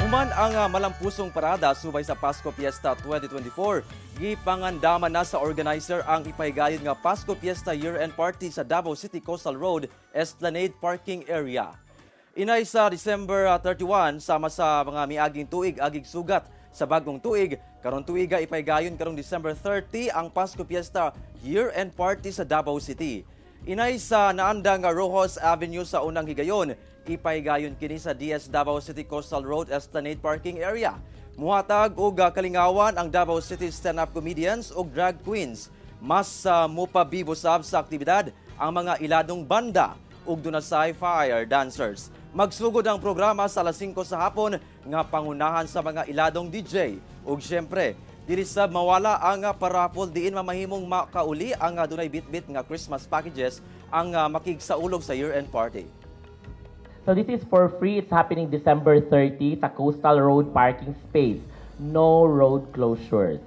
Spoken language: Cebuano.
Human ang malampusong parada subay sa Pasko Fiesta 2024, gipangandaman na sa organizer ang ipahigayon nga Pasko Fiesta Year-End Party sa Davao City Coastal Road Esplanade Parking Area. Inay sa December 31, sama sa mga miaging tuig agig sugat sa bagong tuig, karon tuiga ipahigayon karong December 30 ang Pasko Fiesta Year-End Party sa Davao City. Inay sa naandang nga Roxas Avenue sa unang higayon, ipahigayon kini sa DS Davao City Coastal Road Esplanade Parking Area. Muhatag og kalingawan ang Davao City stand-up comedians ug drag queens. Mas mupabibo sab sa aktibidad ang mga iladong banda ug dunasay fire dancers. Magsugod ang programa sa alas 5 sa hapon nga pangunahan sa mga iladong DJ. Ug syempre, dili sab mawala ang pa-raffle diin mamahimong makauli ang dunay bitbit nga Christmas packages ang makigsaulog sa year-end party. So this is for free. It's happening December 30 sa Coastal Road parking space. No road closures.